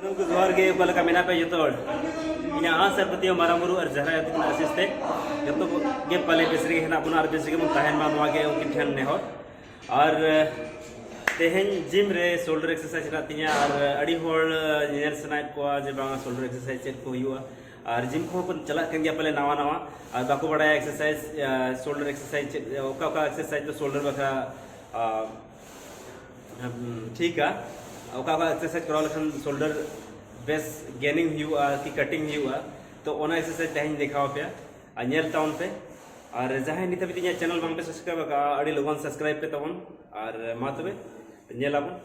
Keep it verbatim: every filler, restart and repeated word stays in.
ᱜᱚᱢᱠᱮ ᱡᱚᱦᱟᱨ ᱜᱮ, ᱚᱠᱟ ᱞᱮᱠᱟ ᱢᱮᱱᱟᱜ ᱯᱮ ᱡᱚᱛᱚ ᱦᱚᱲ? ᱤᱧᱟᱹᱜ ᱟᱸᱥ ᱟᱨ ᱯᱟᱹᱛᱭᱟᱹᱣ ᱢᱟᱨᱟᱝ ᱵᱩᱨᱩ ᱟᱨ ᱡᱟᱦᱮᱨ ᱟᱭᱳ ᱛᱟᱹᱠᱤᱱᱟᱜ ᱟᱥᱤᱥ ᱛᱮ ᱡᱚᱛᱚ ᱜᱮ ᱯᱟᱞᱮ ᱵᱮᱥ ᱨᱮᱜᱮ ᱦᱮᱱᱟᱜ ᱵᱚᱱᱟ ᱟᱨ ᱵᱮᱥ ᱨᱮᱜᱮ ᱵᱚᱱ ᱛᱟᱦᱮᱱ ᱢᱟ, ᱱᱚᱣᱟ ᱜᱮ ᱩᱱᱠᱤᱱ ᱴᱷᱮᱱ ᱱᱮᱦᱚᱨ᱾ ᱟᱨ ᱛᱮᱦᱮᱧ ᱡᱤᱢ ᱨᱮ ᱥᱳᱞᱰᱟᱨ ᱮᱠᱥᱟᱨᱥᱟᱭᱤᱡᱽ ᱦᱮᱱᱟᱜ ᱛᱤᱧᱟ ᱟᱨ ᱟᱹᱰᱤ ᱦᱚᱲ ᱧᱮᱧᱮᱞ ᱥᱟᱱᱟᱭᱮᱫ ᱠᱚᱣᱟ ᱡᱮ ᱵᱟᱝ ᱥᱳᱞᱰᱟᱨ ᱮᱠᱥᱟᱨᱥᱟᱭᱤᱡᱽ ᱪᱮᱫ ᱠᱚ ᱦᱩᱭᱩᱜᱼᱟ᱾ ᱟᱨ ᱡᱤᱢ ᱠᱚᱦᱚᱸ ᱠᱚ ᱪᱟᱞᱟᱜ ᱠᱟᱱ ᱜᱮᱭᱟ ᱯᱟᱞᱮ ᱱᱟᱣᱟ ᱱᱟᱣᱟ, ᱟᱨ ᱵᱟᱠᱚ ᱵᱟᱲᱟᱭᱟ ᱮᱠᱥᱟᱨᱥᱟᱭᱤᱡᱽ, ᱥᱳᱞᱰᱟᱨ ᱮᱠᱥᱟᱨᱥᱟᱭᱤᱡᱽ ᱪᱮᱫ, ᱚᱠᱟ ᱚᱠᱟ ᱮᱠᱥᱟᱨᱥᱟᱭᱤᱡᱽ ᱫᱚ ᱥᱳᱞᱰᱟᱨ ᱵᱟᱠᱷᱨᱟ ᱴᱷᱤᱠᱟ, ᱚᱠᱟ ᱚᱠᱟ ᱮᱠᱥᱟᱨᱥᱟᱭᱤᱡᱽ ᱠᱚᱨᱟᱣ ᱞᱮᱠᱷᱟᱱ ᱥᱳᱞᱰᱟᱨ ᱵᱮᱥ ᱜᱮᱱᱤᱝ ᱦᱩᱭᱩᱜᱼᱟ ᱠᱤ ᱠᱟᱴᱤᱝ ᱦᱩᱭᱩᱜᱼᱟ, ᱛᱚ ᱚᱱᱟ ᱮᱠᱥᱟᱨᱥᱟᱭᱤᱡᱽ ᱛᱮᱦᱮᱧ ᱫᱮᱠᱷᱟᱣ ᱟᱯᱮᱭᱟ᱾ ᱟᱨ ᱧᱮᱞ ᱛᱟᱵᱚᱱ ᱯᱮ᱾ ᱟᱨ ᱡᱟᱦᱟᱸᱭ ᱱᱤᱛ ᱦᱟᱹᱵᱤᱡ ᱤᱧᱟᱹᱜ ᱪᱮᱱᱮᱞ ᱵᱟᱝ ᱯᱮ ᱥᱟᱵᱥᱠᱨᱟᱭᱤᱵ ᱟᱠᱟᱫᱼᱟ, ᱟᱹᱰᱤ ᱞᱚᱜᱚᱱ ᱥᱟᱵᱥᱠᱨᱟᱭᱤᱵ ᱯᱮ ᱛᱟᱵᱚᱱ᱾ ᱟᱨ ᱢᱟ ᱛᱚᱵᱮ ᱧᱮᱞ ᱟᱵᱚᱱ᱾